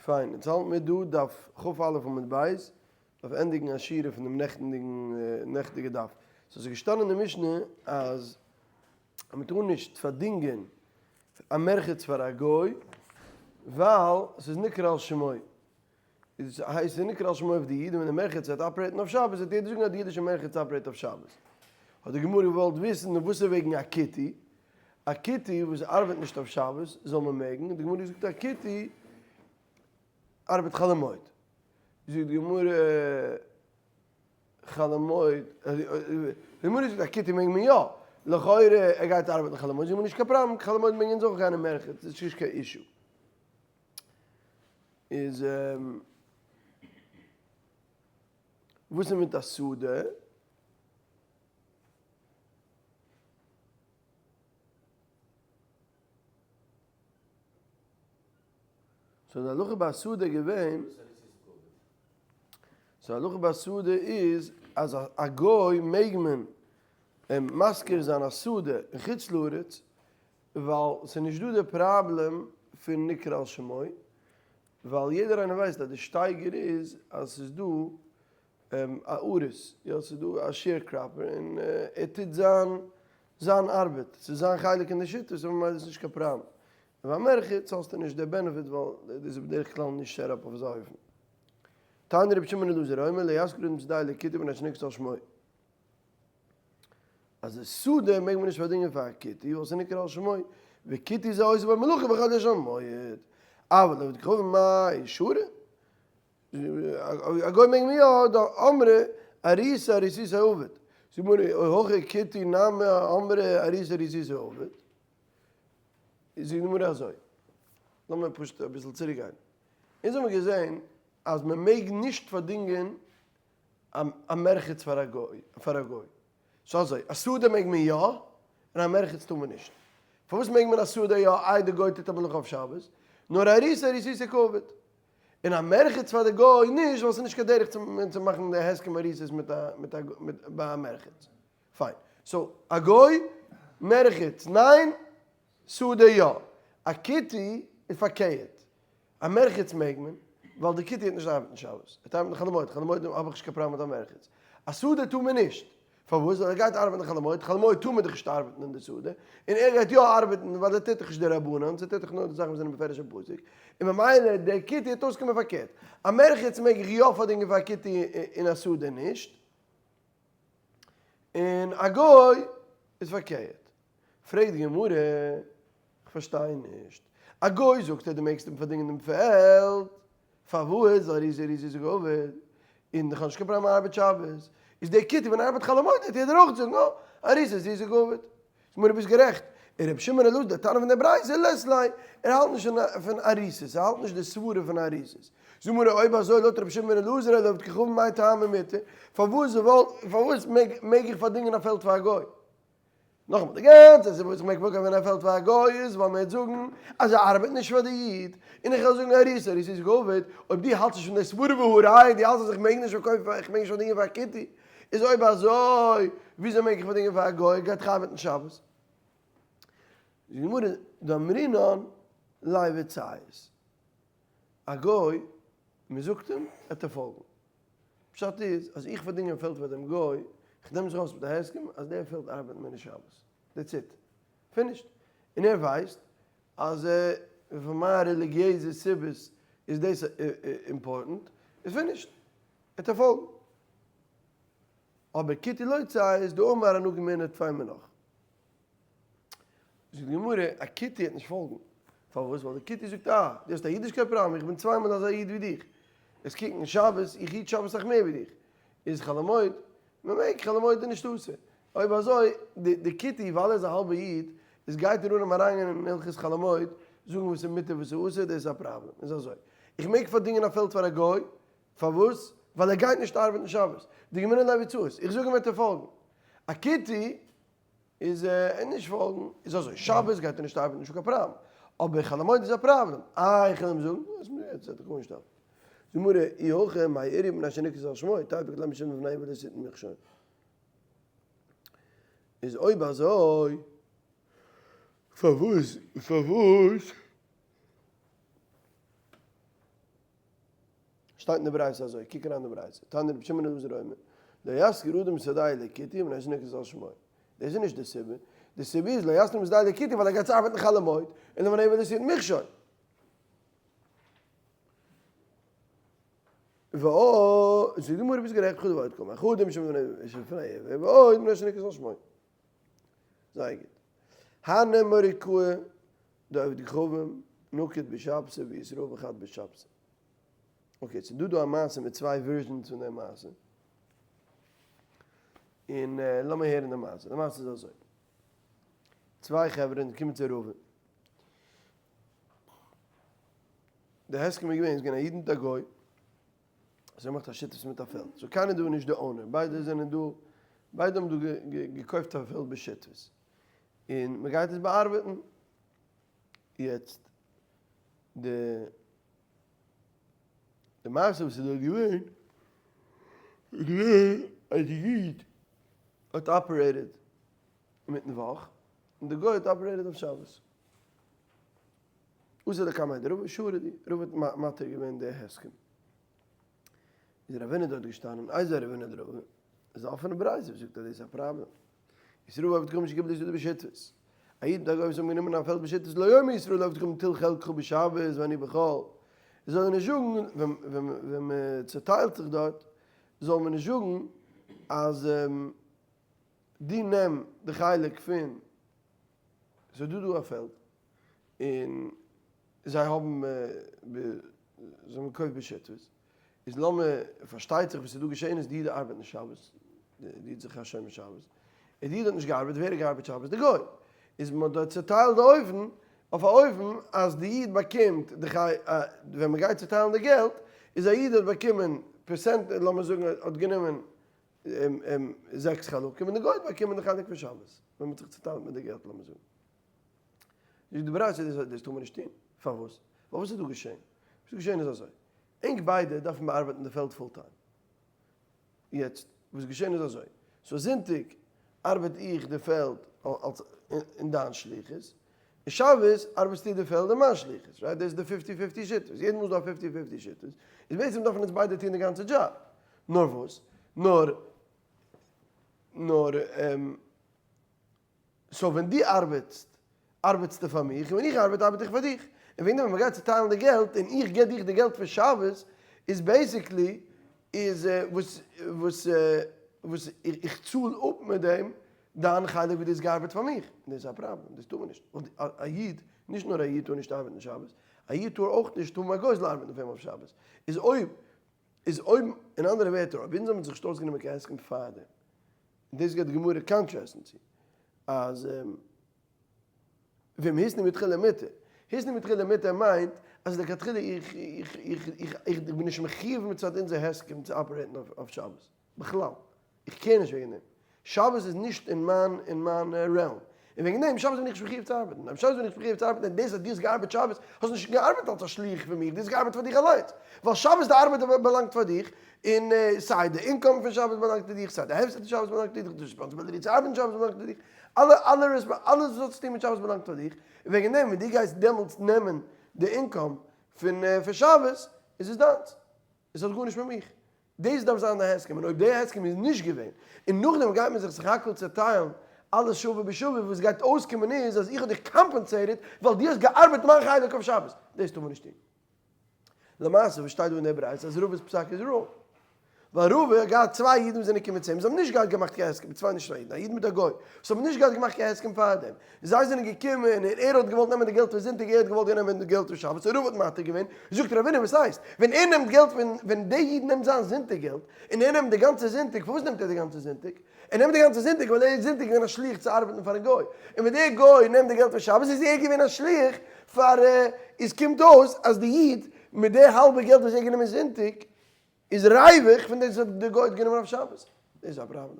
פיין, יעצט האלט מיר דא דף כ א עמוד ב', דארף ענדיגן א שורה פון דעם נעכטנדיגן נעכטיגע דף. סאו ס'איז געשטאנען אין די משנה אז מען טאר נישט פארדינגען א מרחץ פאר א גוי ווייל ס'איז נקרא על שמו. איז הייסט ס'איז נקרא על שמו אויף די איד און ווען די מרחץ וועט operate ן אויף שבת וועט יעדער זאגן אז די אידישע מרחץ operate אויף שבת. האט די גמרא געוואלט וויסן וואס איז וועגן א כותי? א כותי וואס ארבעט נישט אויף שבת זאל מען מעגן? האט די גמרא געזאגט א כותי ארבעט חול המועד. זאגט די גמרא חול המועד, די גמרא זאגט א כותי מעג מען יא, לכאורה ער גייט ארבעטן חול המועד זאגט מען נישט קיין פראבלעם, חול המועד מעגן אונז אויך גיין אין מרחץ, דאס איז נישט קיין issue. איז וואס איז מיט א שדה? so די הלכה ביי א שדה איז געווען, so הלכה ביי א שדה איז אז א גוי מעג מען משכיר זיין א שדה אין חוץ לארץ ווייל ס'איז נישט דא די פראבלעם פון נקרא על שמו, ווייל יעדער איינער ווייסט אז די שטייגער איז אז ס'איז דא א אריס, יא ס'איז דא א sharecropper און ער טוט זיין זיין ארבעט, ס'איז זיין חלק אין די שיטה so ממילא איז נישט קיין פראבלעם. און ביי מרחץ האסטו נישט די benefit ווייל דאס איז בדרך כלל נישט set up אויף אזא אופן. תניא רבי שמעון אלעזר אומר לא ישכיר אדם שדהו לכותי מפני שנקראת על שמו. אז די שדה מעג מען נישט פארדינגען פאר א כותי ווייל ס'איז נקרא על שמו, וכותי זה העושה בו מלאכה בחודש המועד, אבל לעובד כוכבים מאי שרי? א גוי מעג מען יא, דאמרי אריסא אריסותיה עביד, זאגט די גמרא אי הכי כותי נמי אמרי אריסא אריסותיה עביד, זאגט די גמרא אזוי, לאמיר פשוט אביסל צוריק גיין, אונז האבן געזען אז מען מעג נישט פארדינגען א מרחץ פאר א גוי, פאר א גוי. סאו אזוי, א שדה מעג מען יא, און א מרחץ טאר מען נישט. פארוואס מעג מען א שדה יא איי די גוי טוט א מלאכה אויף שבת, נאר אריסא אריסותיה קעביד. און א מרחץ פאר די גוי נישט, ווייל ס'איז נישט קיין דרך צו מאכן די הסכם אריסות מיט א מיט א מיט ביי א מרחץ. פיין. so א גוי, מרחץ ניין, שדה יא. א כותי איז פארקערט. א מרחץ מעג מען, ווייל די כותי האט נישט ארבעטן שבת, ער האט ארבעטן חול המועד, חול המועד האב איך נישט קיין פראבלעם מיט א מרחץ. א שדה טאר מען נישט, פארוואס? ווייל ער גייט ארבעטן חול המועד, חול המועד טאר מען דאך נישט ארבעטן אין די שדה, און ער גייט יא ארבעטן ווייל ער טוט דאך נישט די רבנן, ער טוט דאך נאר די זאכן וואס זענען בפירוש אין פסוק, און ממילא דער כותי וועט אויסקומען פארקערט. א מרחץ מעג איך יא פארדינגען פאר א כותי און א שדה נישט, און א גוי איז פארקערט. פרעגט די גמרא, כ'פארשטיי נישט. א גוי זאגט אז דו מעגסט אים פארדינגען דעם פעלד, פארוואס זאל אריסא אריסותיה קעביד? און איך האב נישט קיין פראבלעם ארבעט שבת. איז דער כותי ווען ער ארבעט חול המועד וועט יעדער אויך זאגן אה, אריסא אריסותיה קעביד. זאגט גמרא ביסט גערעכט. און רבי שמעון אלעזר דער תנא פון דער ברייתא לית ליה, ער האלט נישט פון אריסות, ער האלט נישט די סברה פון אריסות. זאגט גמרא אויב אזוי לויט רבי שמעון אלעזר לעובד כוכבים מאי טעמא מותר, פארוואס מעג איך פארדינגען א פעלד פאר א גוי? נאכאמאל, די גאנצע סיבה וואס איך מעג פארקויפן א פעלד פאר א גוי איז ווייל מען וועט זאגן אז ער ארבעט נישט פאר די איד, און איך וועל זאגן אריסא אריסותיה קעביד, אויב דו האלטסט נישט פון די סברה והא ראיה, דו האלטסט אז איך מעג נישט פארקויפן איך מעג נישט פארדינגען פאר א כותי, איז אויב אזוי וויאזוי מעג איך פארדינגען פאר א גוי, גייט דאך ארבעטן שבת. זאגט די גמרא, דאמרינן ליה וציית, א גוי, מען זאגט אים, וועט ער פאלגן. פשט איז אז איך פארדינג א פעלד פאר דעם גוי, איך נעם זיך אויס מיט א הסכם אז דער פעלד ארבעט מער נישט שבת, that's it, finished, און ער ווייסט אז פאר מיין רעליגיעזע סיבות איז דאס important, איז finished, וועט ער פאלגן. אבער כותי לא ציית דאמר אנא גמרינא טפי מינך. זאגט די גמרא, א כותי וועט נישט פאלגן. פארוואס? ווייל די כותי זאגט, אה, דו האסט א אידישקייט פראבלעם, איך בין צוויי מאל אזא איד ווי דיך. וועסט קוקן שבת, איך היט שבת אסאך מער ווי דיך. איז חול המועד, מען מעג, חול המועד איז נישט אסור. אויב אזוי, די כותי, ווייל ער איז א האלבע איד, איז גייט ער אן אים אריינגיין אין הלכות חול המועד, זאגן וואס איז מותר וואס איז אסור, דאס איז א פראבלעם. איז אזוי, איך מעג פארדינגען א פעלד פאר א גוי, פארוואס? ווייל ער גייט נישט ארבעטן שבת. דגמרינן ליה וציית, איך זאג אים וועט ער פאלגן. א כותי איז ער נישט פאלגן, איז אזוי, שבת גייט ער נישט ארבעטן נישטא קיין פראבלעם, אבער חול המועד איז א פראבלעם, איי איך וועל אים זאגן, אז מיר יעצט וועט ער גארנישט העלפן. זאגט גמרא, אי הכי מאי איריא מפני שנקראת על שמו, תיפוק ליה משום בפני ולא תתן מכשול. איז אויב אזוי, פארוואס, פארוואס? שטייט אין די ברייתא אזוי, קוק אריין אין די ברייתא, תניא רבי שמעון אלעזר אומר, לא ישכיר אדם שדהו לכותי מפני שנקנס על שמו. דאס איז נישט די סיבה, די סיבה איז לא ישכיר אדם שדהו לכותי ווייל ער גייט צו ארבעטן חול המועד, און למען עבר לא יתן מכשול. ועוד, זאגט די גמרא ביסט גערעכט חדא ועוד קמא, חדא משום שלפני עיוור, ועוד מפני שנקנס על שמו. זייער גוט. הני אמורקאי דעובדי כוכבים נקט בשבתא וישראל בחד בשבתא. okay, ס'איז דא דא א מעשה מיט צוויי versions פון די מעשה. און לאמיר הערן די מעשה. די מעשה איז אזוי. צוויי חברה זענען געקומען צו רבא. די הסכם איז געווען, איז געווען א איד מיט א גוי. זיי האבן געמאכט א שותפות מיט א פעלד. so קיינער דא איז נישט די owner. ביידע זענען דא, ביידע האבן דא געקויפט א פעלד בשותפות. און מען גייט עס באארבעטן. יעצט, די די מעשה וואס איז דארט געווען, איז געווען אז די איד האט operated אינמיטן וואך, און די גוי האט operated אויף שבת. אתו לקמיה דרבא שרו להו, רבא האט מתיר געווען די הסכם. איז רבינא דארט געשטאנען, איתיביה רבינא לרבא, איז א אפענע ברייתא וואס זאגט אז דאס איז א פראבלעם. ישראל ועובד כוכבים שקיבלו שדה בשותפות. א איד מיט א גוי וואס האבן גענומען א פעלד בשותפות לא יאמר ישראל לעובד כוכבים טול חלקך בשבת ואני בחול. זאל ער נישט זאגן ווען מען צעטיילט זיך דארט זאל מען נישט זאגן אז דו נעם די חלק פון ס'איז דא דא א פעלד און זיי האבן זיי האבן געקויפט בשותפות, איז לאמיר, פארשטייט זיך וואס איז דא געשען איז די איד ארבעט נישט שבת, די איד זיך א שומר שבת, און די איד האט נישט געארבעט, ווער האט געארבעט שבת? די גוי, איז מען האט דארט צוטיילט די אופן, אויף א אופן אז די איד באקומט די חי ווען מען גייט צוטיילן די געלט, איז א איד האט באקומען פערסענט, לאמיר זאגן האט גענומען זעקס חלקים, און די גוי האט באקומען די חלק פון שבת, ווען מען האט זיך צוטיילט מיט די געלט לאמיר זאגן. זאגט די ברייתא דאס דאס טאר מען נישט טון, פארוואס? ווייל וואס איז דא געשען? וואס איז געשען איז אזוי, ענק ביידע דארפן באארבעטן די פעלד full time, יעצט וואס געשען איז אזוי, so זונטאג ארבעט איך די פעלד אלס אין דיין שליחות, און שבת ארבעטסטו די פעלד אין מיין שליחות, right? דאס איז די fifty fifty שיטות, יעדן מאל איז דא א fifty fifty שיטות, איז בעצם דארפן אונז ביידע טון די גאנצע דזשאב, נאר וואס? נאר נאר so ווען דו ארבעטסט, ארבעטסטו פאר מיך, און ווען איך ארבעט, ארבעט איך פאר דיך. און וועגן דעם ווען מ'גייט צוטיילן די געלט, און איך גיב דיך די געלט פון שבת, איז basically, איז וואס, וואס, וואס איך צאל אפ מיט דעם דיין חלק וואס דו האסט געארבעט פאר מיך. און דאס איז א פראבלעם, דאס טאר מען נישט. ווייל א איד, נישט נאר א איד טאר נישט ארבעטן שבת, א איד טאר אויך נישט האבן א גוי זאל ארבעטן פאר אים אויף שבת. איז אויב, איז אויב, אין אנדערע ווערטער, אויב אונז האבן זיך נישט אויסגענומען קיין הסכם פארדעם, און דאס גייט די גמרא contrast ן צו אז ואם התנו מתחילה מותר, התנו מתחילה מותר מיינט אז לכתחילה איך איך איך איך איך בין נישט מחיוב מצד אונזער הסכם צו operate ן אויף שבת, בכלל, איך care נישט וועגן דעם, שבת איז נישט אין מיין אין מיין realm, און וועגן דעם שבת בין איך נישט מחיוב צו ארבעטן, אויב שבת בין איך מחיוב צו ארבעטן און דאס אז דו האסט געארבעט שבת, האסט נישט געארבעט אלס א שליח פון מיר, דו האסט געארבעט פאר דיך אליינס, ווייל שבת די ארבעט באלאנגט פאר דיך, און סיי די income פון שבת באלאנגט צו דיך, סיי די הפסד פון שבת באלאנגט צו דיך, די responsibility צו ארבעטן שבת באלאנגט צו דיך, אלע אלע אלעס וואס האט צו טון מיט שבת באלאנגט פאר דיך, און וועגן דעם ווען דו גייסט דעמאלטס נעמען די income פון פון שבת, איז עס דיינס, עס האט גארנישט מיט מיך. דאס דארף זיין די הסכם, און אויב די הסכם איז נישט געווען, און נאכדעם גייט מען זיך סך הכל צעטיילן אלעס שווה בשווה, וואס גייט אויסקומען איז אז איך האב דיך compensated ווייל דו האסט געארבעט מיין חלק אויף שבת, דאס טאר מען נישט טון. למעשה וואס שטייט דא אין די ברייתא אז רבא'ס פסק איז wrong? ווייל רבא האט געהאט צוויי אידן וואס זענען געקומען צו אים, זיי האבן נישט געהאט געמאכט קיין הסכם, צוויי נישט צוויי אידן, א איד מיט א גוי, וואס האבן נישט געהאט געמאכט קיין הסכם פארדעם, זיי זענען געקומען און ער האט געוואלט נעמען די געלט פון זונטאג, ער האט געוואלט נעמען די געלט פון שבת, און רבא האט מתיר געווען, זאגט רבינא וואס הייסט, ווען ער נעמט געלט פון, ווען דער איד נעמט זיין זונטאג געלט, און ער נעמט די גאנצע זונטאג, פארוואס נעמט ער די גאנצע זונטאג? ער נעמט די גאנצע זונטאג ווייל ער איז זונטאג געווען א שליח צו ארבעטן פארן גוי, און ווען דער גוי נעמט די געלט פון שבת איז ער געווען א שליח פאר, איז קומט אויס אז די איד מיט די האלבע געלט וואס ער האט גענומען זונטאג איז ריווח פון דאס וואס די גוי האט גענומען אויף שבת, דאס איז א פראבלעם.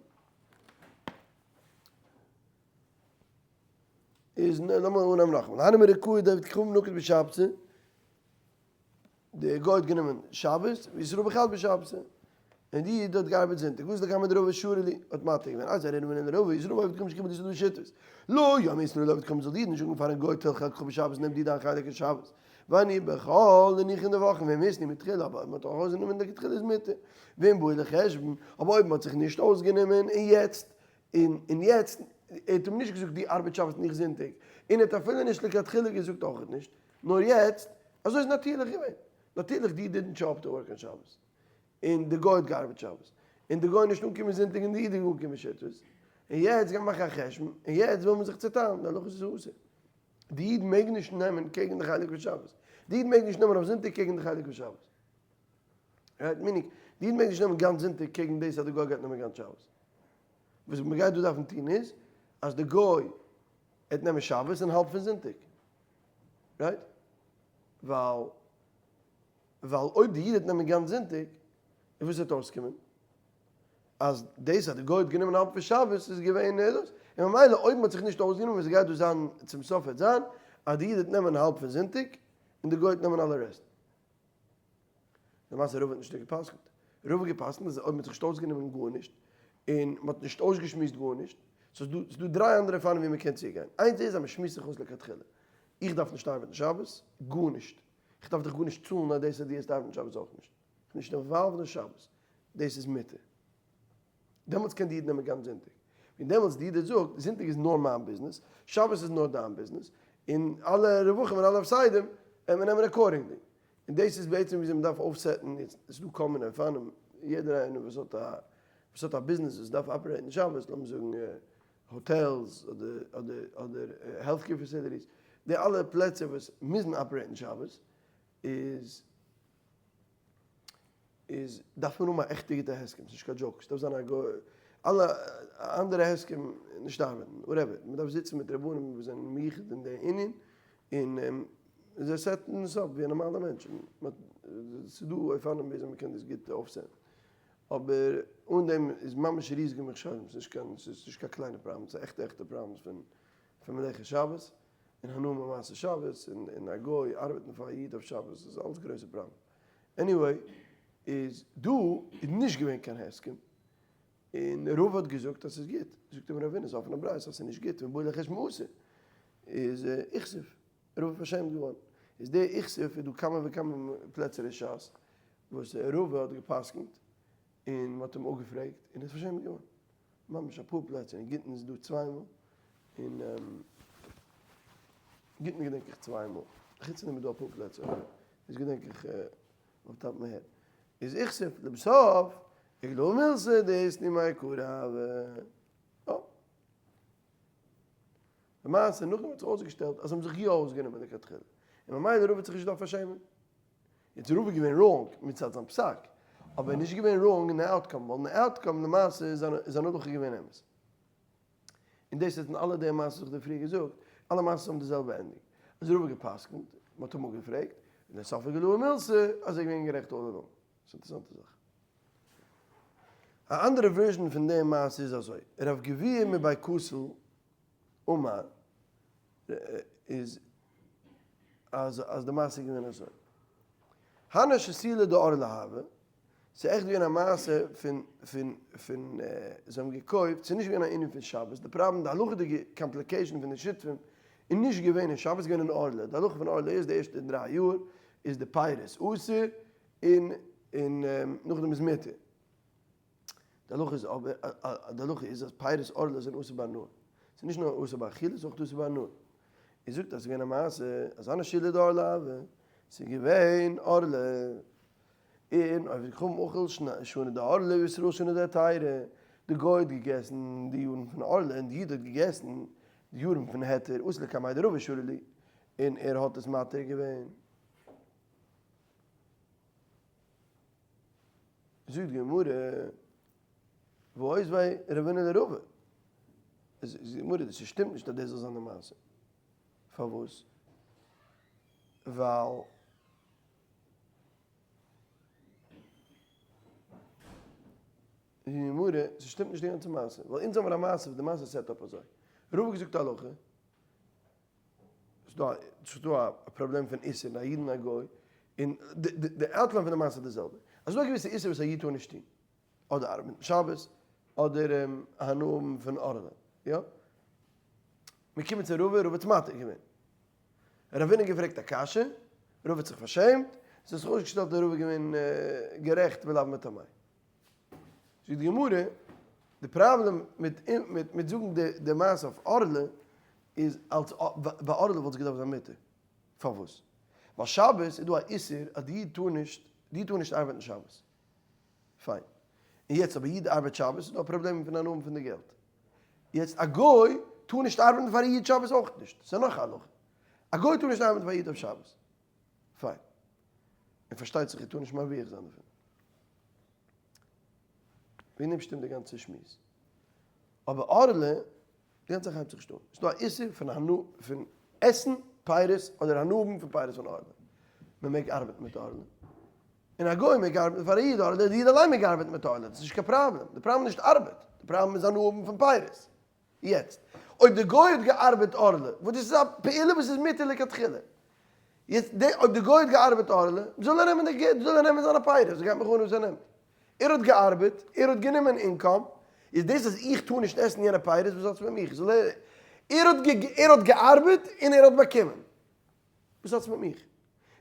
איז לאמיר אנהייבן נאכאמאל, הני אמורקאי דעובד כוכבים נקט בשבתא, די גוי האט גענומען שבת, וישראל בחד בשבתא, און די איד האט געארבעט זונטאג, אתו לקמיה דרבא שרו להו, האט מתיר געווען, איתיביה רבינא לרבא, ישראל ועובד כוכבים שקיבלו שדה בשותפות, לא יאמר ישראל לעובד כוכבים זאל די איד נישט זאגן פארן גוי טול חלקך בשבת נעם דו דיין חלק אין שבת. ואני בחול און איך אין די וואכן ואם התנו מתחילה אבער אויב מען האט אויך אויסגענומען לכתחילה איז מותר ואם באו לחשבון אבער אויב מען האט זיך נישט אויסגענומען און יעצט און און יעצט ער האט אים נישט געזאגט דו ארבעט שבת און איך זונטאג און ער האט אפילו נישט לכתחילה געזאגט אויכעט נישט נאר יעצט אזוי איז נאטירליך געווען נאטירליך די didn't show up to work on שבת און די גוי האט געארבעט שבת און די גוי נישט אנקומען זונטאג און די איד איז אנגעקומען שבת און יעצט גיי מאך א חשבון און יעצט וויל מען זיך צוטיילן די הלכה איז אסור. די איד מעג נישט נעמען קעגן די חלק פון שבת. די איד מעג נישט נעמען אויף זונטאג קעגן די חלק פון שבת. right? Meaning, די איד מעג נישט נעמען גאנץ זונטאג קעגן דאס אז די גוי גייט נעמען גאנץ שבת. וואס מען גייט דא דארפן טון איז, אז די גוי וועט נעמען שבת און האלב פון זונטאג. Right? ווייל, ווייל אויב די איד וועט נעמען גאנץ זונטאג, איז וואס וועט אויסקומען? אז דאס אז די גוי האט גענומען האלב פון שבת איז געווען דאס, און ממילא אויב מען האט זיך נישט אויסגענומען וואס גייט דא זיין צום סוף וועט זיין אז די איד וועט נעמען האלב פון זונטאג און די גוי וועט נעמען אלע רעסט. למעשה רבא האט נישט גע'פסק'נט. רבא האט גע'פסק'נט אז אויב מען האט זיך נישט אויסגענומען גארנישט און מען האט נישט אויסגעשמועסט גארנישט, סאו ס'איז דא דריי אנדערע אופנים ווי מען קען צוגיין, איינס איז אז מען שמועסט זיך אויס לכתחילה, איך דארף נישט ארבעטן שבת, גארנישט, איך דארף דיך גארנישט צאלן אז דאס אז דו האסט ארבעטן שבת אויך נישט. נישט involved אין שבת, דאס איז מותר. דעמאלטס קען די איד נעמען גאנץ זונטאג. און דעמאלטס די איד זאגט, זונטאג איז נאר מיין ביזנעס, שבת איז נאר דיין ביזנעס, און אלע רווחים און אלע הפסדים וועט מען נעמען accordingly. און דאס איז בעצם וויאזוי מען דארף אויפסעטן, יעצט עס איז דא כל מיני אופנים, יעדער איינער וואס האט א וואס האט א ביזנעס וואס דארף operate ן שבת, לאמיר זאגן hotels אדער אדער אדער health care facilities, די אלע פלעצער וואס מוזן operate ן שבת, איז איז דארף מען האבן א עכטע גוטע הסכם, ס'נישט קיין joke, ס'דארף זיין א גוי, אלע אנדערע הסכם נישט ארבעטן, whatever, מ'דארף זיצן מיט רבנים וואס זענען מיוחד אין די ענין, און זיי סעטן עס אפ ווי א נארמאלע מענטש, ס'איז דא אופנים וויאזוי מ'קען דאס גוט אויפסעטן, אבער אן דעם איז ממש ריזיגע מכשולים, ס'איז נישט קיין, ס'איז נישט קיין קליינע פראבלעם, ס'איז עכטע עכטע פראבלעמס פון פון מלאכת שבת, און הנאה ממעשה שבת, און א גוי ארבעטן פאר א איד אויף שבת איז אלס גרויסע פראבלעם. Anyway, איז דא איז נישט געווען קיין הסכם, און רבא האט געזאגט אז ס'איז גוט, זאגט אים רבינא ס'איז אפענע ברייתא אז ס'איז נישט גוט, ובא לחשבון אסור, איז איכסיף, רבא פארשעמט געווארן. איז די איכסיף איז דא כמה וכמה פלעצער אין שס וואס רבא האט גע'פסק'נט און מ'האט אים אפגעפרעגט און ער איז פארשעמט געווארן. ממש אפאר פלעצער, אין גיטין איז דא צוויי מאל, און גיטין געדענק איך צוויי מאל, חוץ פון דעם איז דא אפאר פלעצער, אבער דאס געדענק איך אויף top my head. איז איכסיף לבסוף, איגלאי מילתא דאיתנו מעיקרא הוה. למעשה נאכדעם האט זיך אויסגעשטעלט אז זיי האבן זיך יא אויסגענומען לכתחילה, און ממילא רבא האט זיך נישט געדארפט פארשעמען. יעצט רבא איז געווען wrong מצד זיין פסק, אבער נישט געווען wrong אין די outcome, ווייל אין די outcome למעשה איז זיין הלכה געווען אמת. און דאס איז אין אלע די מעשות וואס איך האב דיר פריער געזאגט, אלע מעשות האבן די זעלבע ending. אז רבא האט גע'פסק'נט, מען האט אים אפגעפרעגט, און דער סוף איז איגלאי מילתא אז ער איז געווען גערעכט all along. ס'איז אינטערעסאנטע זאך. א אנדערע version פון די מעשה איז אזוי, רב גביהה מבי כותל אמר איז אז אז די מעשה איז געווען אזוי. הני שתילי דערלה הוה, ס'איז עכט געווען א מעשה פון פון פון זיי האבן געקויפט, ס'איז נישט געווען א ענין פון שבת, די פראבלעם די הלכה'דיגע complication פון די שותפים איז נישט געווען אין שבת, ס'איז געווען אין ערלה, די הלכה פון ערלה איז די ערשטע דריי יאר איז די פירות אסור און און נאכדעם איז מותר. די הלכה איז אבער, די הלכה איז אז פירות ערלה זענען אסור בהנאה. ס'איז נישט נאר אסור באכילה, ס'איז אויך אסור בהנאה. ער זאגט אז ס'איז געווען א מעשה, אז הני שתילי דערלה הוה, ס'איז געווען ערלה, און עובד כוכבים אכל שני דערלה וישראל שני דהיתרא, די גוי האט געגעסן די יארן פון ערלה און די איד האט געגעסן די יארן פון היתר, אתא לקמיה דרבא שרא להו, און ער האט עס מתיר געווען. זאגט די גמרא, ואותביה רבינא לרבא, זאגט די גמרא, דאס שטימט נישט אז דאס זאל זיין די מעשה, פארוואס? ווייל די גמרא, ס'שטימט נישט די גאנצע מעשה, ווייל אונז האבן א מעשה וואס די מעשה set up אזוי, רבא האט געזאגט א הלכה, ס'איז דא א פראבלעם פון איסור אין א איד און א גוי, און די outline פון די מעשה איז די זעלבע. אז ס'איז דא א געוויסע איסור וואס א איד טאר נישט טון, אדער ארבעטן שבת, אדער הנאה האבן פון ערלה, יא? מיר קומען צו רבא, רבא האט מתיר געווען. רבינא געפרעגט א קשיא, רבא האט זיך פארשעמט, עס האט זיך אויסגעשטעלט אז רבא איז געווען גערעכט בלאו מטמא. זאגט די גמרא, די פראבלעם מיט מיט זאגן די מעשה אויף ערלה איז אלס ביי ערלה וואלט עס געדארפט זיין מותר. פארוואס? ווייל שבת איז דא א איסור אז די איד טאר נישט, די איד טאר נישט ארבעטן שבת. פיין. און יעצט אויב א איד ארבעט שבת איז דא א פראבלעם פון הנאה פון די געלט. יעצט א גוי טאר נישט ארבעטן פאר א איד שבת אויך נישט. ס'איז נאך א הלכה. א גוי טאר נישט ארבעטן פאר א איד אויף שבת. פיין. און פארשטייט זיך ער טאר נישט מרוויח זיין דערפון. וועגן דעם שטימט די גאנצע שמועס. אבער ערלה, די גאנצע זאך הייבט זיך נישט אן. ס'איז דא א איסור פון הנאה פון עסן פירות אדער הנאה האבן פון פירות פון ערלה. מען מעג ארבעטן מיט ערלה. און א גוי מעג ארבעטן פאר א איד אדער די איד אליין מעג ארבעטן מיט ערלה. דאס איז נישט קיין פראבלעם. די פראבלעם איז נישט ארבעט. די פראבלעם איז הנאה האבן פון פירות. יעצט, אויב די גוי האט געארבעט ערלה, וואס דאס איז א פעולה וואס איז מותר לכתחילה. יעצט, די, אויב די גוי האט געארבעט ערלה, זאל ער נעמען די געלט, זאל ער נעמען זיינע פירות, וואס גייט מיך אן וואס ער נעמט. ער האט געארבעט, ער האט גענומען income, איז דאס אז איך טאר נישט עסן יענע פירות, וואס האט עס מיט מיך? זאל ער, ער האט גע, ער האט געארבעט און ער האט באקומען. וואס האט עס מיט מיך?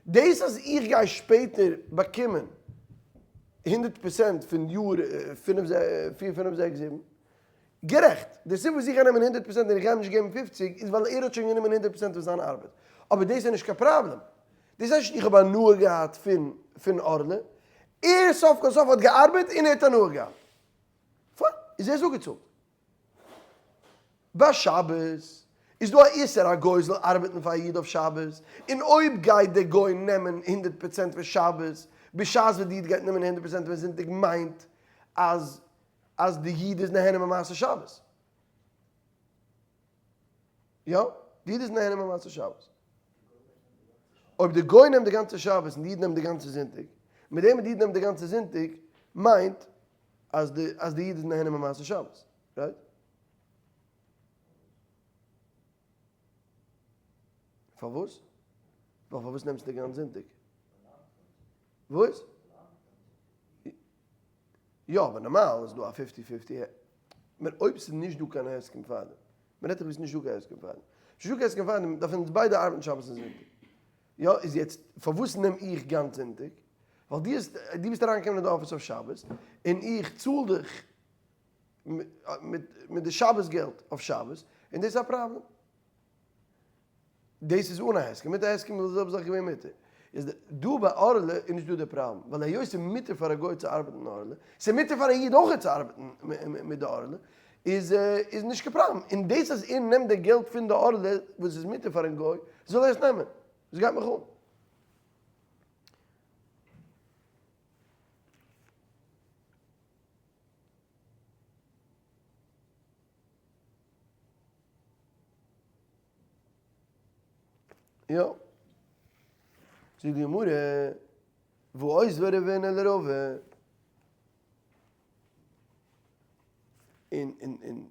דאס אז איך גיי שפעטער באקומען הונדרעט פראצענט פון יאר פינף פיר פינף זעקס זיבן, גערעכט, די סיבה וואס איך גיי נעמען הונדרעט פראצענט און איך גיי אים נישט געבן פופציג איז ווייל ער האט שוין גענומען הונדרעט פראצענט פון זיין ארבעט, אבער דאס איז נישט קיין פראבלעם, דאס הייסט נישט איך האב הנאה געהאט פון פון ערלה, ער סוף כל סוף האט געארבעט און ער האט הנאה געהאט, פיין, איז ער איז אפגעצאלט. ביי שבת איז דא א איסור א גוי זאל ארבעטן פאר א איד אויף שבת, און אויב גייט דער גוי נעמען הונדרעט פראצענט פון שבת בשעת ווען די איד גייט נעמען הונדרעט פראצענט פון זונטאג מיינט אז אז די איד איז נהנה ממעשה שבת. יא, די איד איז נהנה ממעשה שבת. אויב די גוי נעמט די גאנצע שבת און די איד נעמט די גאנצע זונטאג, מיט דעם וואס די איד נעמט די גאנצע זונטאג מיינט אז די אז די איד איז נהנה ממעשה שבת, right? פארוואס? ווייל פארוואס נעמסטו די גאנץ זונטאג? וואס? יא אבער נארמאל איז דא א fifty fifty, מען אויב ס'איז נישט דא קיין הסכם פארדעם, מען רעדט דאך ווי ס'איז נישט דא קיין הסכם פארדעם, ס'איז נישט דא קיין הסכם פארדעם דארפן אונז ביידע ארבעטן שבת און זונטאג, יא איז יעצט פארוואס נעם איך גאנץ זונטאג? ווייל דו האסט דו ביסט אריינגעקומען אין די אפיס אויף שבת און איך צאל דיך מיט מיט די שבת געלט אויף שבת און דאס איז א פראבלעם. דאס איז אן א הסכם, מיט א הסכם וואלט די זעלבע זאך געווען מותר. איז דא ביי ערלה איז נישט דא די פראבלעם, ווייל היות ס'איז מותר פאר א גוי צו ארבעטן אין ערלה, ס'איז מותר פאר א איד אויך צו ארבעטן מיט די ערלה, איז איז נישט קיין פראבלעם. און דאס אז ער נעמט די געלט פון די ערלה וואס איז מותר פארן גוי, זאל ער עס נעמען. עס גייט מיך אן. יא. זאגט די גמרא, ואותביה רבינא לרבא. און און און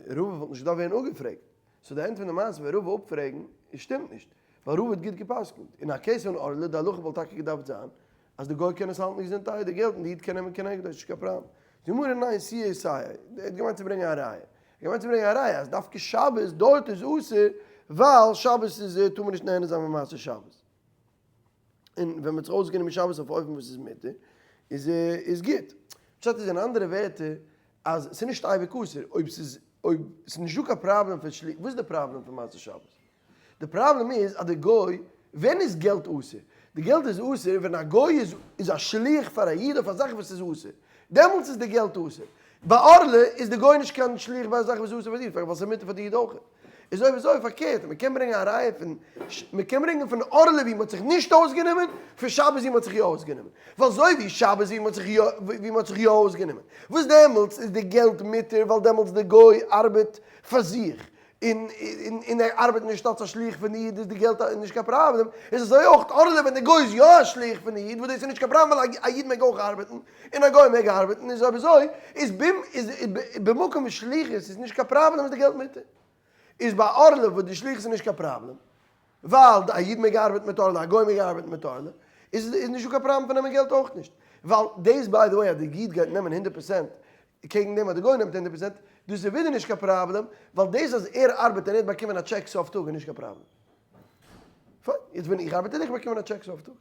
רבא וואלט נישט געדארפט ווערן אפגעפרעגט. so די end פון די מעשה ווען רבא אפפרעגן, עס שטימט נישט. ווייל רבא האט גוט גע'פסק'נט. אין א case פון ערלה, די הלכה וואלט טאקע געדארפט זיין, אז די גוי קען עס האלטן געזונטערהייט די געלט און די איד קען נעמען כנגדו, איז נישט קיין פראבלעם. די גמרא ניין סייעי סייעי. ער האט געמיינט צו ברענגען א ראיה. ער האט געמיינט צו ברענגען א ראיה אז דווקא שבת דארט איז אסור ווייל שבת איז טאר מען נישט נהנה זיין ממעשה שבת. און ווען מ'האט זיך אויסגענומען שבת אויף א אופן וואס איז מותר איז איז גוט. פשט איז אין אנדערע ווערטער אז ס'איז נישט אייביג אסור אויב ס'איז אויב ס'איז נישטא קיין פראבלעם פון שלי וואס איז די פראבלעם פון מעשה שבת? די פראבלעם איז אז די גוי, ווען איז געלט אסור? די געלט איז אסור ווען א גוי איז איז א שליח פאר א איד אויף א זאך וואס איז אסור, דעמאלטס איז די געלט אסור. ביי ערלה איז די גוי נישט קיין שליח ביי א זאך וואס איז אסור פאר די איד, ווייל ס'איז מותר פאר די איד אויך. איז אויב אזוי פארקערט, מען קען ברענגען א ראיה פון, מען קען ברענגען פון ערלה ווי מען האט זיך נישט אויסגענומען, פון שבת ווי מען האט זיך יא אויסגענומען. ווייל אזוי ווי שבת ווי מען האט זיך יא ווי מען האט זיך יא אויסגענומען, וואס דעמאלטס איז די געלט מותר ווייל דעמאלטס די גוי ארבעט פאר זיך, און און ער ארבעט נישט אלס א שליח פון די איד איז די געלט נישט קיין פראבלעם, איז אזוי אויך ערלה ווען די גוי איז יא א שליח פון די איד וואס דאס איז נישט קיין פראבלעם ווייל א איד מעג אויך ארבעטן און א גוי מעג ארבעטן איז אויב אזוי איז במ איז במקום שליחות איז נישט קיין פראבלעם איז די געלט מותר. איז ביי ערלה וואס די שליחות איז נישט קיין פראבלעם ווייל א איד מעג ארבעטן מיט ערלה א גוי מעג ארבעטן מיט ערלה איז איז נישטא קיין פראבלעם פון נעמען געלט אויך נישט ווייל דאס by the way אז די איד גייט נעמען הונדרעט פראצענט קעגן דעם אז די גוי נעמט הונדרעט פראצענט, דאס איז ווידער נישט קיין פראבלעם, ווייל דאס אז ער ארבעט און ער האט באקומען א טשעק סוף טאג איז נישט קיין פראבלעם. פיין, יעצט ווען איך ארבעט וועל איך באקומען א טשעק סוף טאג.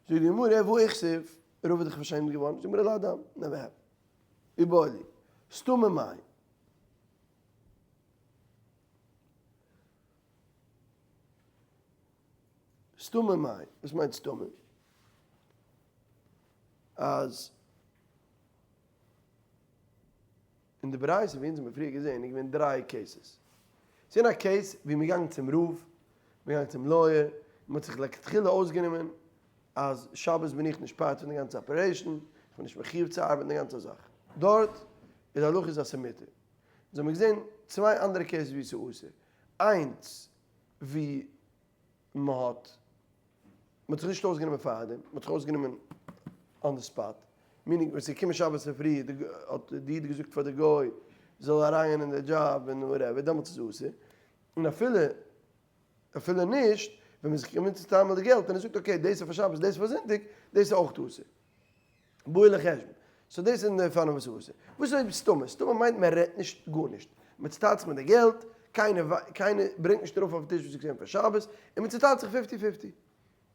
זאגט די גמרא, והא איכסיף, רבא איז דאך פארשעמט געווארן, זאגט די גמרא להדם, never happened. איבעיא להו, סתמא מאי. סתמא מאי, וואס מיינט סתמא? אז אין די ברייתא ווי אונז האבן פריער געזען איז געווען דריי cases. ס'איז געווען א case ווי מ'איז געגאנגען צום רב, מ'איז געגאנגען צום lawyer, מ'האט זיך לכתחילה אויסגענומען אז שבת בין איך נישט part פון די גאנצע operation, איך בין נישט מחיוב צו ארבעטן די גאנצע זאך. דארט איז די הלכה איז אז ס'איז מותר. אונז האבן געזען צוויי אנדערע cases ווי ס'איז אסור. איינס ווי מ'האט מ'האט זיך נישט אויסגענומען פארדעם, מ'האט זיך אויסגענומען on the spot, meaning ווען ס'איז געקומען שבת צופרי האט די איד געזאגט פאר די גוי זאל אריינגיין אין די דזשאב און whatever, דעמאלטס איז אסור, און אפילו אפילו נישט, ווען מ'איז זיך געקומען צו טיילן די געלט און ער זאגט okay דאס איז פאר שבת דאס איז פאר זונטאג, דאס איז אויך אסור. בעי לחשבון. so דאס איז די פארנעם וואס איז אסור. וואס איז אויב סתמא? סתמא מיינט מען רעדט נישט גארנישט. מען צוטיילט זיך מיט די געלט, קיינער קיינער ברענגט נישט ארויף אויפן טיש וואס איז געווען פאר שבת, און מען צוטיילט זיך fifty fifty.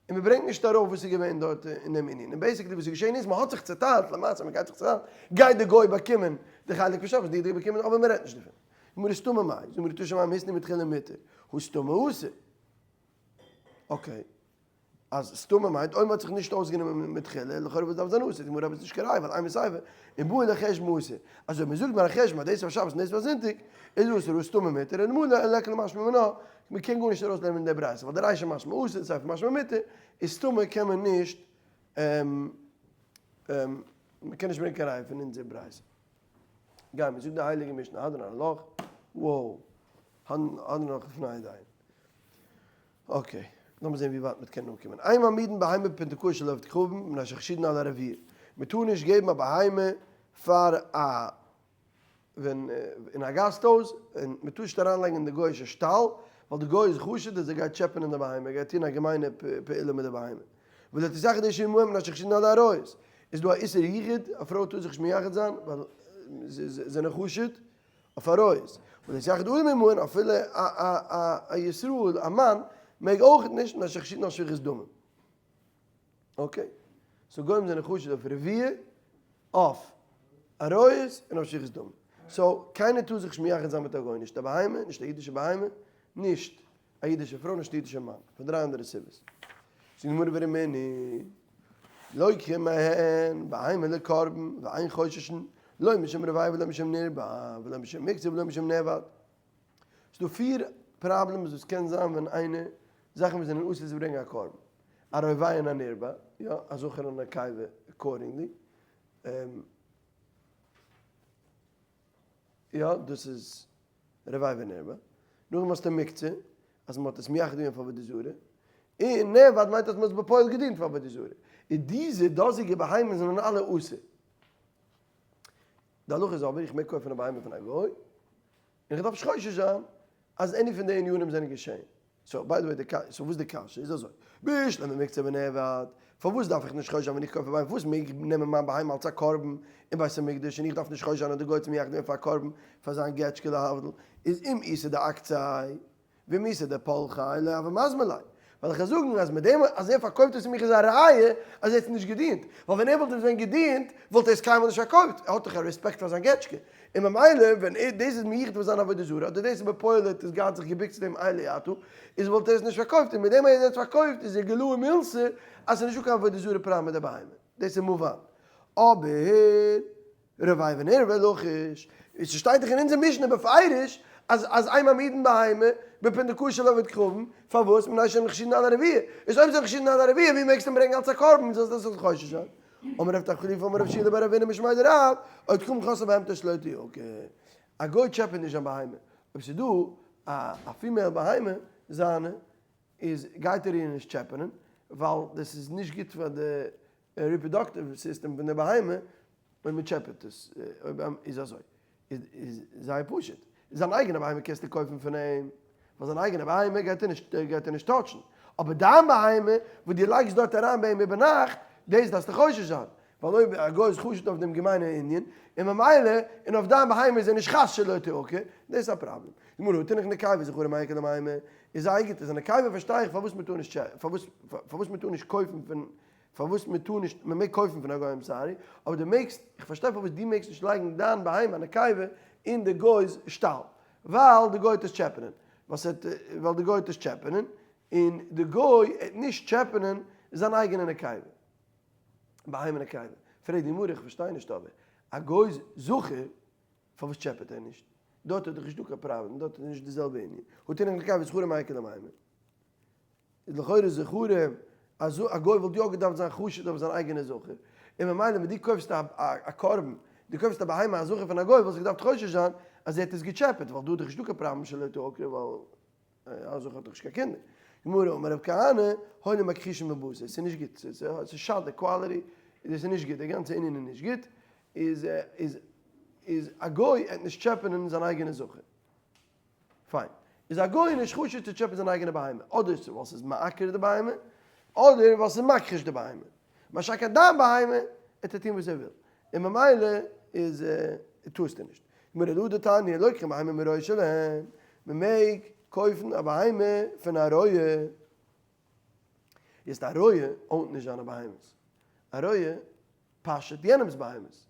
און מען ברענגט נישט ארויף וואס איז געווען דארט אין דעם ענין. און basically וואס איז געשען איז, מען האט זיך צוטיילט, למעשה מען גייט זיך צוטיילן, גייט די גוי באקומען די חלק פון שבת, די איד גייט באקומען, אבער מען רעדט נישט דערפון. גמרא סתמא מאי, זאגט גמרא תא שמע מתנו מתחילה מותר, הא סתמא אסור. okay. אז סתמא מיינט אויב מ'האט זיך נישט אויסגענומען מתחילה, לכאורה וואס דארף זיין אסור? די גמרא אבער איז נישט קיין ראיה ווייל אימא סיפא אם בעי לחשבון אסור. אז אויב מ'זאגט ביי א חשבון אז דאס איז פאר שבת און דאס איז פאר זונטאג, איז אסור הא סתמא מותר און מלא אין ליכא למשמע מינה, מ'קען גארנישט ארויסלערנען פון די ברייתא ווייל די רישא משמע אסור די סיפא משמע מותר, איז סתמא קען מען נישט מ'קען נישט ברענגען קיין ראיה פון אונזער ברייתא. גיימיר, זאגט די הייליגע משנה הדרן עלך, wow, הדרן עלך לפני עדיין. okay, לאמיר זען ווי ווייט מיר קענען אנקומען. אין מעמידין בהמה בפונדקאות של עובד כוכבים מפני שחשודין על הרבייה. מען טאר נישט געבן א בהמה פאר א ווען אין א גאסט הויז, און מען טאר נישט אריינלייגן אין די גוי'אישע שטאל, ווייל די גוי איז חשוד אז ער גייט טשעפענען די בהמה, ער גייט טון א געמיינע פעולה מיט די בהמה. ולא תתייחד אשה עמהם מפני שחשודין על העריות. איז דא א איסור ייחוד, א פרוי טאר זיך נישט מייחד זיין ווייל זיי זענען חשוד. אויף עריות, ולא יתייחד אדם עמהן אפילו א ישראל א מאן מעג אויך נישט מפני שחשודין על שפיכות דמים. okay, so גוים זענען חשוד אויף רבייה, אויף עריות און אויף שפיכות דמים. so קיינער טאר זיך נישט מייחד זיין מיט א גוי, נישט א בהמה, נישט א אידישע בהמה, נישט א אידישע פרוי נישט א אידישע מאן, פאר דריי אנדערע סיבות. זאגט די גמרא ורמינהי, לוקחין מהן בהמה לקרבן ואין חוששין לא משום רבייה ולא משום נרבע ולא משום מוקצה ולא משום נאבד. ס'דא פיר problems וואס קען זיין ווען איינער, זאכן וואס זענען אסור צו ברענגען א קרבן. א רובע און א נרבע, יא, א זכר און א נקבה accordingly. יא, דאס איז רובע ונרבע. נאכדעם האסטו מוקצה, אז מען האט עס מייחד געווען פאר עבודה זרה. און נאבד מיינט אז מען האט עס בפועל געדינט פאר עבודה זרה. און דיזע דאזיגע בהמות זענען אלע אסור. די הלכה איז אבער, איך מעג קויפן א בהמה פון א גוי, און איך דארף נישט חושש זיין אז any פון די ענינים זענען געשען. so by the way, so וואס איז די קשיא? איז אזוי, בשלמא מוקצה ונאבד, פארוואס דארף איך נישט חושש זיין ווען איך קויף א בהמה? פארוואס מעג איך נעמען מיין בהמה אלס א קרבן אין בית המקדש און איך דארף נישט חושש זיין אז די גוי האט עס מייחד געווען פאר א קרבן פאר זיין געטשקע להבדיל? איז אם איתא דאקציה ואם איתא דפלחיה לא הוה מזמין ליה. ווייל איך וועל זאגן אז מיט דעם אז ער פארקויפט עס צו מיך איז א ראיה אז ער האט עס נישט געדינט, ווייל ווען ער וואלט עס ווען געדינט וואלט ער עס קיינמאל נישט פארקויפט, ער האט דאך א רעספעקט פאר זיין געטשקע, און ממילא ווען ער דאס איז מיוחד פאר זיין עבודה זרה אדער דאס איז בפועל ער האט עס געהאט זיך געבוקט צו דעם אלה אתה, איז וואלט ער עס נישט פארקויפט, און מיט דעם אז ער האט עס פארקויפט איז ער גילוי מילתא אז ס'איז נישטא קיין עבודה זרה פראבלעם מיט די בהמה, דאס איז מובן. אבער. רובע ונרבע לחיש, ס'שטייט דאך אין אונזער משנה בפירוש אז אז אין מעמידין בהמה בפונדקאות של עובד כוכבים, פארוואס? מפני שהם חשודין על הרבייה, איז אויב זיי זענען חשודין על הרבייה ווי מעגסטו אים ברענגען אלס א קרבן זאלסט דאס חושש זיין? אמר רב תחליפא אמר רב שילא בר אבינא משמיה דרב, עובד כוכבים חוסלין בהמתו שלא תעקר, א גוי טשעפעט נישט זיין בהמה, אויב ס'איז דא א female בהמה זיינע איז גייט ער איר נישט טשעפענען ווייל דאס איז נישט גוט פאר די reproductive system פון די בהמה אויב מען טשעפעט עס, אויב איז אזוי איז זייער פשוט, זיין אייגענע בהמה קענסטו קויפן פון אים, ווייל זיין אייגענע בהמה גייט ער נישט גייט ער נישט touch ן, אבער דיין בהמה וואס דו לייגסט דארט אריין ביי אים איבערנאכט, דאס דארפסטו חושש זיין, ווייל אויב א גוי איז חשוד אויף דעם געמיינע ענין, און ממילא און אויף דיין בהמה איז ער נישט חס שלא תעקר, דאס איז א פראבלעם. גמרא, תינח נקבה זכרים מאי איכא למימר. איז זייער גוט, איז א נקבה פארשטיי איך פארוואס מען טאר נישט פארוואס פארוואס מען טאר נישט קויפן פון פארוואס מען טאר נישט מען מעג קויפן פון א גוי I'm sorry, אבער דו מעגסט, איך פארשטיי פארוואס דו מעגסט נישט לייגן דיין בהמה א נקבה אין די גוי'ס שטאל, ווייל די גוי וועט עס טשעפענען, ווייל ס'וועט ווייל די גוי וועט עס טשעפענען, און די גוי העט נישט טשעפענען זיין אייגענע נקבה, בהמה נקבה. פרעגט די גמרא איך פארשטיי נישט אבער א גוי'ס זכר פארוואס טשעפעט ער נישט? דארט איז דאך נישטא קיין פראבלעם, דארט איז נישט די זעלבע ענין. הא תינח נקבה זכרים מאי איכא למימר. איז לכאורה זכרים, אז א גוי וואלט יא געדארפט זיין חשוד אויף זיין אייגענע זכר, און ממילא ווען דו קויפסט א קרבן, דו קויפסט א בהמה א זכר פון א גוי וואלסטו געדארפט חושש זיין אז ער האט עס געטשעפעט, ווייל דא איז דאך נישטא קיין פראבלעם שלא תעקר ווייל א זכר האט דאך נישט קיין קינדער. גמרא, אמר רב כהנא, הואיל ומכחישין בבשר, ס'איז נישט גוט, ס'שאדט די quality, דאס איז נישט גוט, די גאנצע ענין איז נישט גוט, איז איז איז א גוי עט נישט טשעפענען זיין אייגענע זכר. פיין. איז א גוי נישט חשוד צו טשעפען זיין אייגענע בהמה, אדער ווייל ס'איז מעקר די בהמה, אדער ווייל ס'איז מכחיש די בהמה. משא כ דיין בהמה עט ער טון וואס ער וויל, און ממילא איז טארסטו נישט. גמרא אלא דתניא לוקחין בהמה מרועה שלהן, מ'מעג קויפן א בהמה פון א רועה. יעצט א רועה own ט נישט זיינע בהמות, א רועה פאשעט יענעמס בהמות.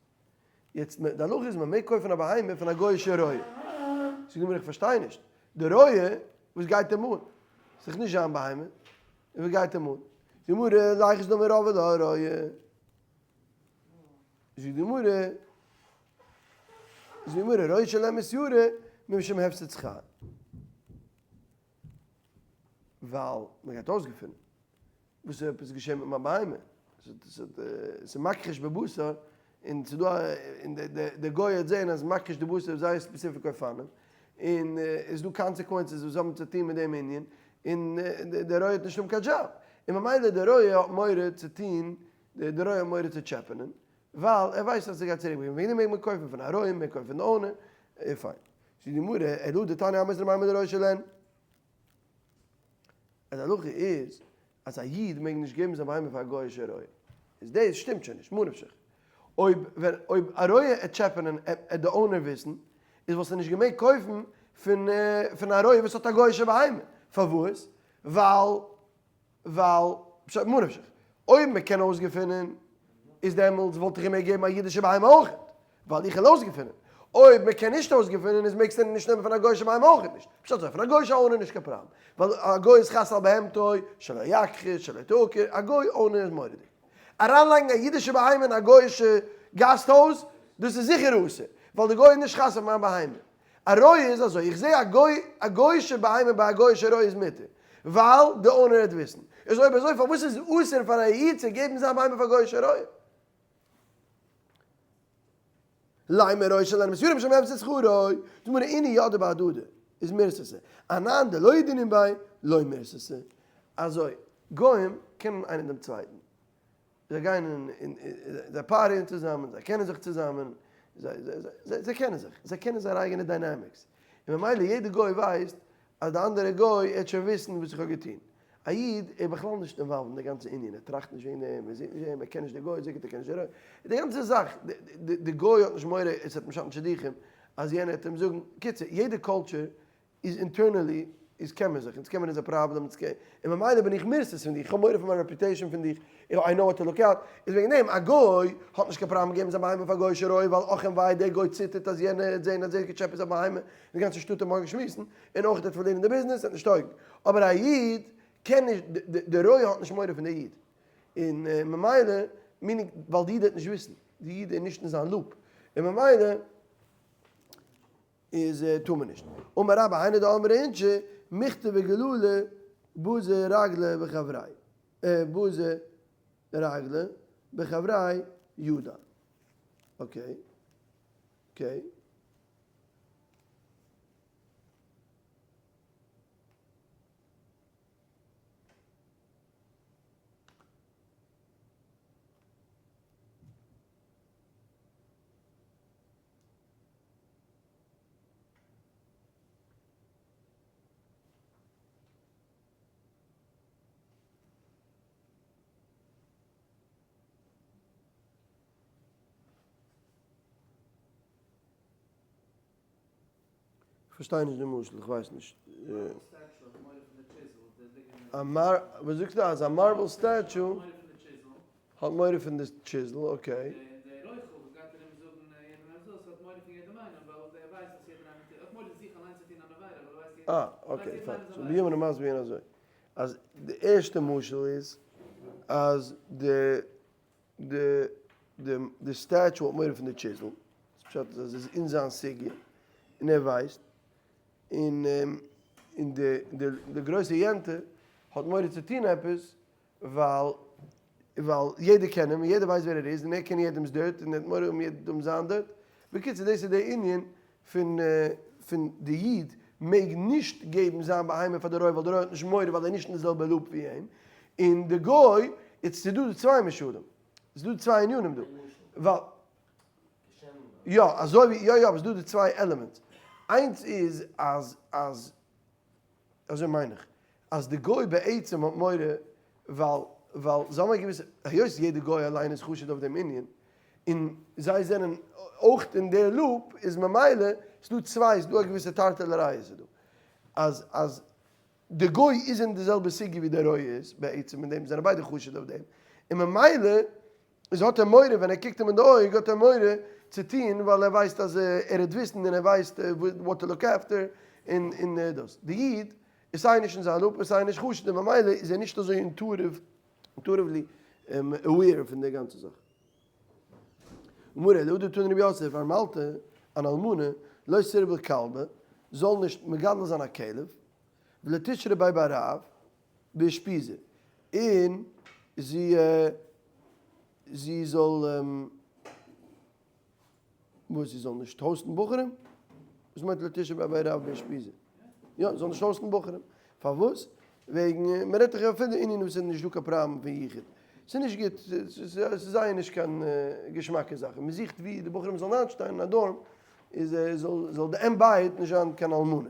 יעצט די הלכה איז מען מעג קויפן א בהמה פון א גוי'אישע רועה. זאגט די גמרא איך פארשטיי נישט, די רועה וואס גייט אים אן? ס'איז דאך נישט זיין בהמה, און וואס גייט אים אן? זאגט די גמרא ליחוש דאמר רבא לרועה. זאגט די גמרא, זאגט די גמרא רועה שלהם מתיירא משום הפסד שכר. ווייל מען גייט אויסגעפינען וואס איז עפעס געשען מיט מיין בהמה, ס'איז מכחיש בבשר, און ס'איז דא א, און די גוי וועט זען אז מכחיש די בשר איז זייער specific אופנים, און עס איז דא consequences וואס האבן צו טון מיט דעם ענין, און דער רועה האט נישט האבן קיין דזשאב, און ממילא דער רועה האט מורא צו טון, דער רועה האט מורא צו טשעפענען, ווייל ער ווייסט אז ס'גייט צוריק באקומען, וועגן דעם מעג מען קויפן פון א רועה, מען קויפט פון די owner, און פיין. זאגט די גמרא, אלא דתניא המוסר בהמה לרועה שלהן. אז די הלכה איז אז א איד מעג נישט געבן זיין בהמה פאר א גוי'אישע רועה, איז דאס שטימט שוין נישט, מה נפשך. אויב ווען אויב א רועה עט טשעפענען עט די owner וויסן, איז וואלסטו נישט געמעגט קויפן פון פון א רועה וואס האט א גוי'אישע בהמה. פארוואס? ווייל ווייל, פשט ממה נפשך, אויב מען קען אויסגעפינען, איז דעמאלטס וואלט איך אים מעג געבן א אידישע בהמה אויכעט, ווייל איך וועל אויסגעפינען. אויב מען קען נישט אויסגעפינען, איז מעגסטו נישט נעמען פון א גוי'אישע בהמה אויכעט נישט. פשט אזוי, פון א גוי'אישע owner נישט קיין פראבלעם, ווייל א גוי איז חס על בהמתו, שלא יכחיש, שלא תעקר, א גוי owner איז מורא'דיג. אריינלייגן א אידישע בהמה אין א גוי'אישע גאסט הויז, דאס איז זיכער אסור, ווייל די גוי איז נישט חס אויף מיין בהמה. א רועה איז אזוי, איך זעה א גוי, א גוי'אישע בהמה ביי א גוי'אישע רועה איז מותר, ווייל די owner העט וויסן. איז אויב אזוי פארוואס איז אסור פאר א איד צו געבן זיין בהמה פאר גוי'אישע רועה? לימא רועה שלהן מתיירא משום הפסד שכרו, זאגט די גמרא אינהו ידעי בהדדי איז מירתתא, אנן דלא ידעינן ביה לא מירתתא. אזוי, גוים קענען איינער דעם צווייטן, זיי גייען אין, זיי party ען צוזאמען, זיי קענען זיך צוזאמען, זיי קענען זיך, זיי קענען זייער אייגענע dynamics, און ממילא יעדע גוי ווייסט אז די אנדערע גוי העט שוין וויסן וואס איך האב געטון. א איד איז בכלל נישט involved אין די גאנצע ענין, ער טראכט נישט וועגן דעם, ער זעט נישט דעם, ער קען נישט די גוי, זיכער ער קען נישט די רועה, די גאנצע זאך, די גוי האט נישט מורא עס וועט אים שאטן שידוכים, אז יענער וועט אים זאגן, קיצור, יעדע culture איז internally איז קען מען זיך, אונז קען מען אונזער פראבלעם, אונז קען, און ממילא בין איך מירתת פון דיך, איך האב מורא פון מיין reputation פון דיך, I know what to look out, איז וועגן דעם א גוי האט נישט קיין פראבלעם געבן זיין בהמה פאר גוי'אישע רועה ווייל אך און וויי דער גוי ציטערט אז יענער העט זעהן אז ער האט געטשעפעט זיין בהמה, די גאנצע שטאט העט מארגן שמועסן, און אויך ער העט פארלירן די ביזנעס, העט נישט טויגן. אבער א איד קען נישט, די רועה האט נישט מורא פון די איד, און ממילא, meaning ווייל די איד העט נישט וויסן, די איד איז נישט אין זיין loop, און ממילא איז טאר מען נישט. אמר רבה היינו דאמרי אינשי מיכתא וגלולא בזו רגלא בחבריה בזו רגלא בחבריה ידע. okay. okay. כ'פארשטיי נישט די משל, כ'ווייס נישט. א mar, וואס זאגסטו אז א marble statue האט מורא פון די chisel, okay. אה, okay, פיין. So בנימין איז מסביר אזוי, אז די ערשטע משל איז אז די די די די statue האט מורא פון די chisel, דאס פשט איז אז עס איז אין זיין סוגיא און ער ווייסט, און און די די די גרויסע יענטע האט מורא צו טון עפעס ווייל ווייל יעדער קען אים און יעדער ווייסט ווער ער איז און ער קען יעדעמס dirt און ער האט מורא האבן יעדעם זיין dirt. בקיצור דאס איז די ענין פון פון די איד מעג נישט געבן זיין בהמה פאר די רועה ווייל די רועה האט נישט מורא ווייל ער איז נישט אין די זעלבע loop ווי אים, און די גוי, איצט ס'איז דא צוויי משלים, ס'איז דא צוויי ענינים דא, ווייל יא אזוי ווי יא יא אבער ס'איז דא די צוויי elements, איינס איז אז אז אזוי מיין איך, אז די גוי בעצם האט מורא ווייל ווייל זיי האבן א געוויסע, היות יעדע גוי אליין איז חשוד אויף דעם ענין, און זיי זענען אויך אין דער loop, איז ממילא ס'דא צוויי, ס'דא א געוויסע טארטעלעריי איז דא, אז אז די גוי איז אין די זעלבע סוגיא ווי דער רועה איז בעצם אין דעם, זענען ביידע חשוד אויף דעם, און ממילא איז האט ער מורא ווען ער קוקט אים אין די אויג האט ער מורא צו טון ווייל ער ווייסט אז ער וועט וויסן און ער ווייסט what to look after און און דאס. די איד איז סיי נישט אין זיין loop און סיי נישט חשוד און ממילא איז ער נישט אזוי intuitively aware פון די גאנצע זאך. גמרא, אלא הא דתני רב יוסף, ארמלתא, אן אלמנה, לא תרבי כלבא, זאל נישט מגדל זיין א כלב, ולא תשרי ביה בי רב, באושפיזא, און זי זי זאל וואס זי זאל נישט host ן בחורים? וואס מיינט לא תשרי ביה בי רב באושפיזא? יא, זאל נישט host ן בחורים. פארוואס? וועגן מען רעדט דאך אפילו ענינים וואס איז נישט דא קיין פראבלעם פון יחוד. ס'איז נישט גוט, ס'איז זייער נישט קיין געשמאקע זאך. און מען זוכט ווי די בחורים זאלן איינשטיין אין א dorm, איז זאל די אם בית נישט זיין קיין אלמנה.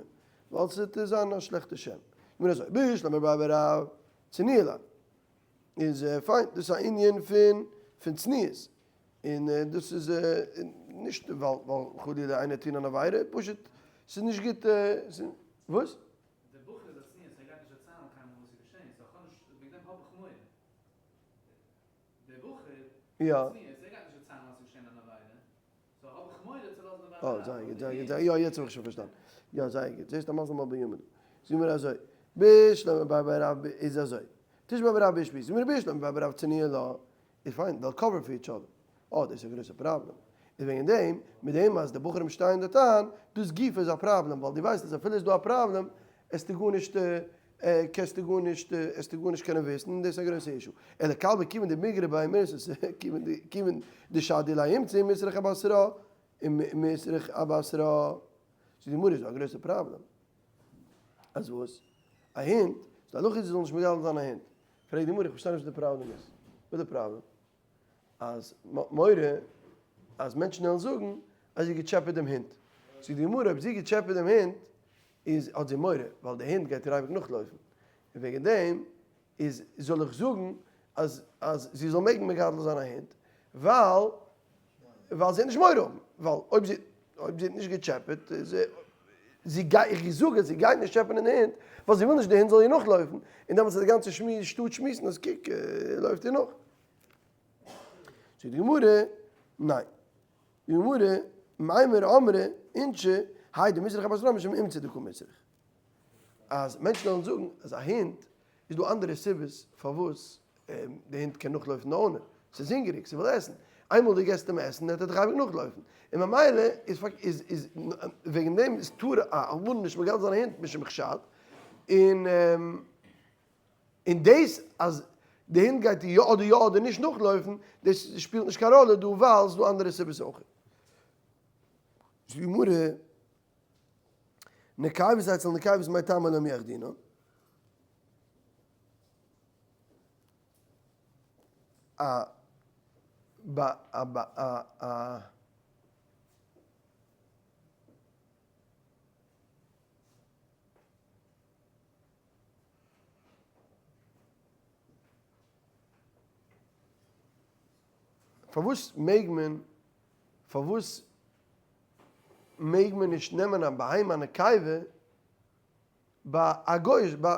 ווייל ס'וועט זיין א שלעכטע שם. גמרא אזוי, בשלמא בי בי רב צניעא לה. איז פיין, דאס איז א ענין פון פון צניעות. און דאס איז נישט ווייל ווייל חלילה איינער טון אן עבירה, פשוט ס'איז נישט גוט, וואס? דער בחור איז א צניעות, ער גייט נישט דערציילן קיינמאל וואס איז געשען, so כ'האב נישט, וועגן דעם האב איך מורא. דער בחור איז א צניעות, ער גייט נישט דערציילן אז ס'איז געשען אן עבירה. אה, זייער גוט, זייער גוט, יא יעצט האב איך שוין פארשטאנען. יא זייער גוט, זעסט א מזל מלבי יומא דא. זאג מיר אזוי, בשלמא בי בי רב איז אזוי, תשרי בי בי רב באושפיזא, זאג מיר בשלמא בי בי רב צניעא לה, איז פיין, they'll cover for each other. אה, דאס איז א גרויסע פראבלעם. איז וועגן דעם, מיט דעם אז די בחורים שטייען דארט איין, דאס גופא איז א פראבלעם, ווייל דו ווייסט אז אפילו איז דא א פראבלעם, עסטו גארנישט קענסטו גארנישט, עסטו גארנישט קענען וויסן, און דאס איז א גרויסע issue. אלא כלבא כיוון דמיגרי ביה מירתת, כיוון דשדי ליה אומצא ומיסרך אבתרה, ומיסרך אבתרה. זאגט די גמרא איז דא א גרויסע פראבלעם. אז וואס? א הונט, די הלכה איז זי זאל נישט מגדל זיין א הונט. פרעגט די גמרא איך פארשטיי נישט וואס די פראבלעם איז. וואס איז די פראבלעם? אז מ'האט מורא אז מענטשן וועלן זאגן אז זי האט געטשעפעט דעם הונט. זאגט די גמרא אויב זי האט געטשעפעט דעם הונט איז האט זי מורא ווייל די הונט גייט איר אייביג נאכלויפן, און וועגן דעם איז זאל איך זאגן אז אז זי זאל מעגן מגדל זיין א הונט ווייל ווייל זי האט נישט מורא האבן, ווייל אויב זי אויב זי האט נישט געטשעפעט איז זי גייט איך זאג אז זי גייט נישט טשעפענען די הונט ווייל זי וויל נישט די הונט זאל איר נאכלויפן, און דעמאלטס וועט די גאנצע שטאט שמועסן אז קוק ער לויפט איר נאך. זאגט די גמרא ניין. די גמרא, מימר אמרי אינשי, האי דמיסרך אבתרה משום אומצא דקא מיסרך. אז מענטשן וועלן זאגן אז א הונט, איז דא אנדערע סיבות פארוואס די הונט קען נאכלויפן די owner, ס'איז הונגעריג, ס'וויל עסן, איינמאל דו געסט אים עסן וועט ער דיך אייביג נאכלויפן, און ממילא איז איז וועגן דעם איז טאר א אלמנה נישט מגדל זיין א הונט משום חשד, און. און דאס אז די הונט גייט יא אדער יא אדער נישט נאכלויפן, דאס שפילט נישט קיין ראלע דא ווייל ס'דא אנדערע סיבות אויך. זאגט די גמרא, נקבות אצל נקבות מאי טעמא לא מייחדינן? א ב א ב א א. פארוואס מעג מען פארוואס מעג מען נישט נעמען א בהמה א נקבה ביי א גוי ביי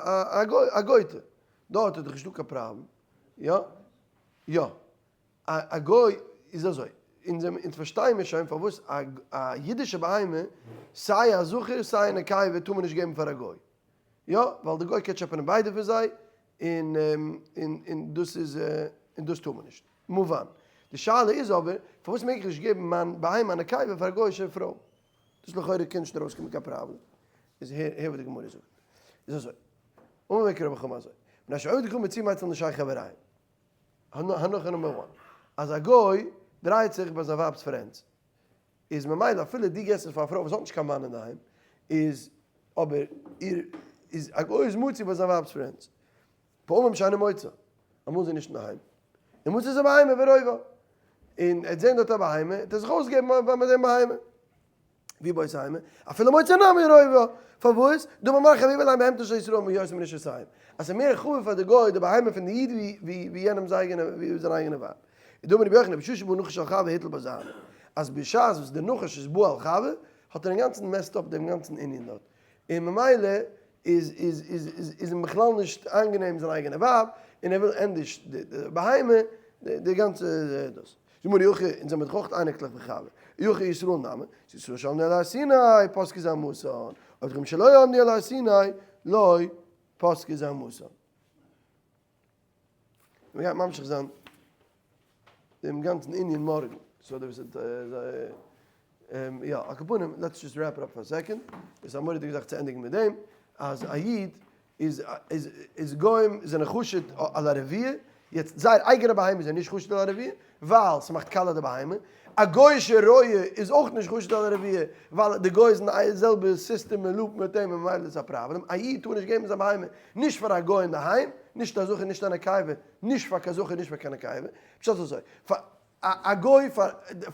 א גויטע? דארט איז דאך נישטא קיין פראבלעם, יא? יא. א גוי איז אזוי, אונז אונז פארשטייען מיר שוין פארוואס א א אידישע בהמה, סיי א זכר סיי א נקבה טאר מען נישט געבן פאר א גוי, יא, ווייל די גוי קען טשעפענען ביידע פון זיי, און און און דאס איז און דאס טאר מען נישט. מובן. די שאלה איז אבער, פארוואס מעג איך נישט געבן מיין בהמה א נקבה פאר א גוי'אישע פרוי? דאס לכאורה קען נישט ארויסקומען קיין פראבלעם. איז הער הער וואס די גמרא זאגט. איז אזוי. אמר ר' רבי חמא אזוי. מפני שעובדי כוכבים מצויים אצל נשי חבריהם. הנחה number one. אז א גוי דרייט זיך ביי זיין ווייב'ס friends. איז ממילא אפילו דו געסט עס פאר א פרוי וואס האט נישט קיין מאן אינדערהיים, איז אבער איר איז א גוי איז מצוי ביי זיין ווייב'ס friends. פעמים שאינו מוצא, אמאל איז ער נישט אינדערהיים, און מצא איזה בהמה ורובעה, און ער האט זען דארט א בהמה, האט ער זיך אויסגעגעבן ביי דעם בהמה. ווי בוי זיין, אפילו מוצא נמי רובה, פארוואס? דאמר מר חביב עלי בהמתו של ישראל מיותר מנשותיהם, אז ס'איז מער חביב פאר די גוי די בהמה פון די איד ווי ווי יענעמ'ס אייגענע ווי זיין אייגענע ווייב. דאמר רבי יוחנן בשעה שבא נחש על חוה הטיל בה זוהמא, אז בשעת וואס די נחש איז בא על חוה האט ער אינגאנצן messed up דעם גאנצן ענין דארט, און ממילא איז איז איז איז איז אים בכלל נישט איינגענעם זיין אייגענע ווייב, און ער וויל ענדערש די בהמה, די גאנצע דאס. זאג מיר אי הכי, אונז זעמיר דאך אויך אייניקלעך פון חוה, אי הכי ישראל נמי, ישראל שעמדו על הר סיני, פסקה זוהמתן, עובדי כוכבים שלא עמדו על הר סיני, לא פסקה זוהמתן. מען גייט ממשיך זיין דעם גאנצן ענין מארגן, so דער וואס האט יא, על כל פנים, let's just wrap up פאר א second, עס איז א מורא'דיגע זאך צו ענדיגן מיט דעם, אז א איד איז איז איז גוים זענען חשוד על הרביעה, יעצט זייער אייגענע בהמה זענען נישט חשוד על הרביעה, ווייל ס'מאכט קאלע די בהמה, א גוי'אישע רועה איז אויך נישט חשוד על הרביעה, ווייל די גוי איז אין די זעלבע סיסטעם און loop מיט אים און ממילא איז א פראבלעם, א איד טאר נישט געבן זיין בהמה נישט פאר א גוי אינדערהיים, נישט א זכר נישט א נקבה, נישט פאר קיין זכר נישט פאר קיין נקבה, פשט איז אזוי, פאר א גוי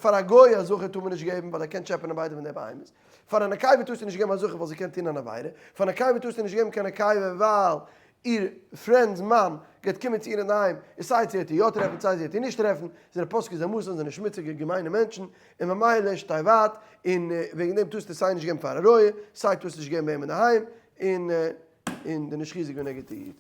פאר א גוי א זכר טאר מען נישט געבן ווייל ער קען טשעפענען ביידע פון די בהמות, פאר א נקבה טארסטו נישט געבן א זכר ווייל זי קען טון אן עבירה, פאר א נקבה טארסטו נישט געבן קיין נקבה ווייל איר friend's מאן גייט קומען צו איר אינדערהיים און סיי צו ער וועט איר יא טרעפן סיי זי וועט איר נישט טרעפן, זענען פוסקי זוהמתן זענען שמוציגע געמיינע מענטשן און ממילא שטיי ווייט און וועגן דעם טארסטו סיי נישט געבן פאר א רועה סיי טארסטו נישט געבן ביי אים אינדערהיים און און די נישט חיזוק ווען ער גיבט איר.